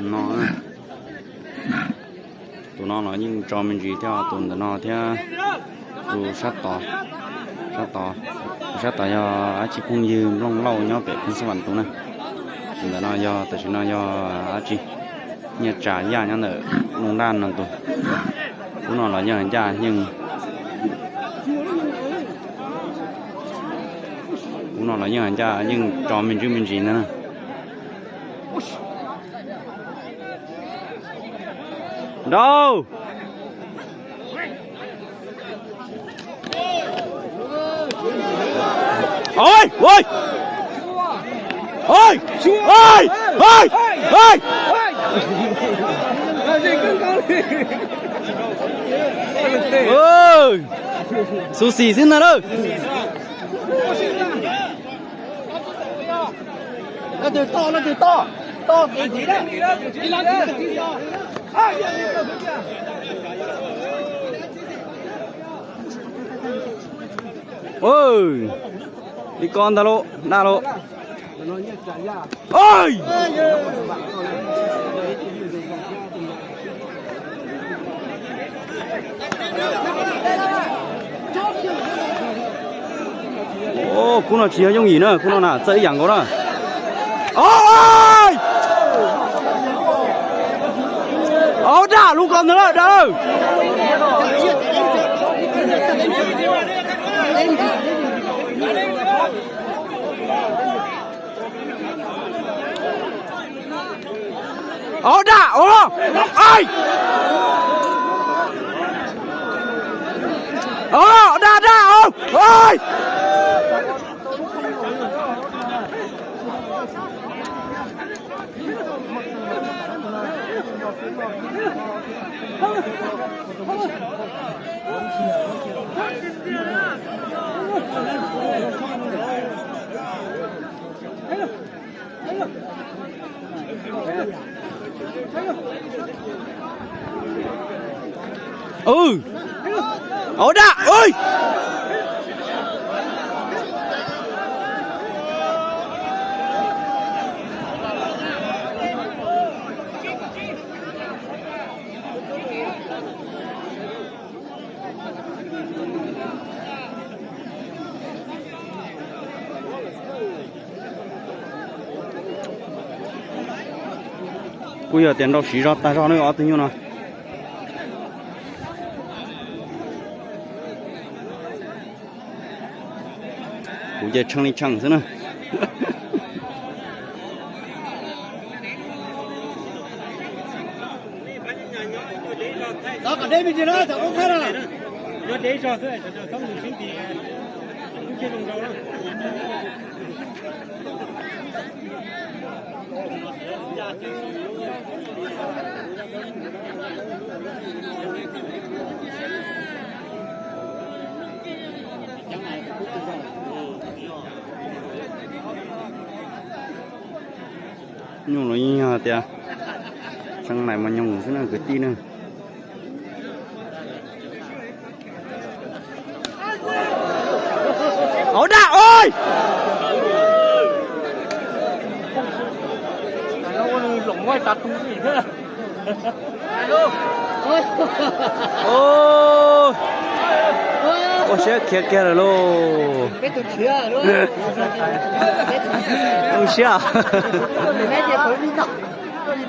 No, tus no los yeej tso me ntsis thiab tus ntawm no thiab. Tus sab tod, sab tod, tus sab tod yog dab tsi phooj ywg Nplooj Lauj nyob pem Phoos Xab Vam tus na. Tus ntawm no yog tam sim no yog dab tsi, Nyiaj Tsam Yaj nyob ntawm Nplooj Daj no tus. Kub no los yeej ncaj yeej, kub no los yeej ncaj yeej tso me ntsis me ntsis ntag na. Nrau. Oi, oi. Oi, oi, oi, oi. Xu xim xwb ntag lauj. Li ko ntag lauj, daj lauj. Kub no tsis yog yooj yim na, kub no na txawj ib yam nkaus na. Au daj, lub ko ntag daj. Au daj, au, ai. Au daj daj, au, ai. Au daj, ui. Kuj yog tias nrau siv zog tag zog ne ob tug nyuj no. Kuv ces tshee li tshee xwb na. Nyuj los yeej yog tias tshee nais mos nyoos xwb na kwv tij na. Au daj oi. Ua siab khiav kiag lawm lauj. Ua siab.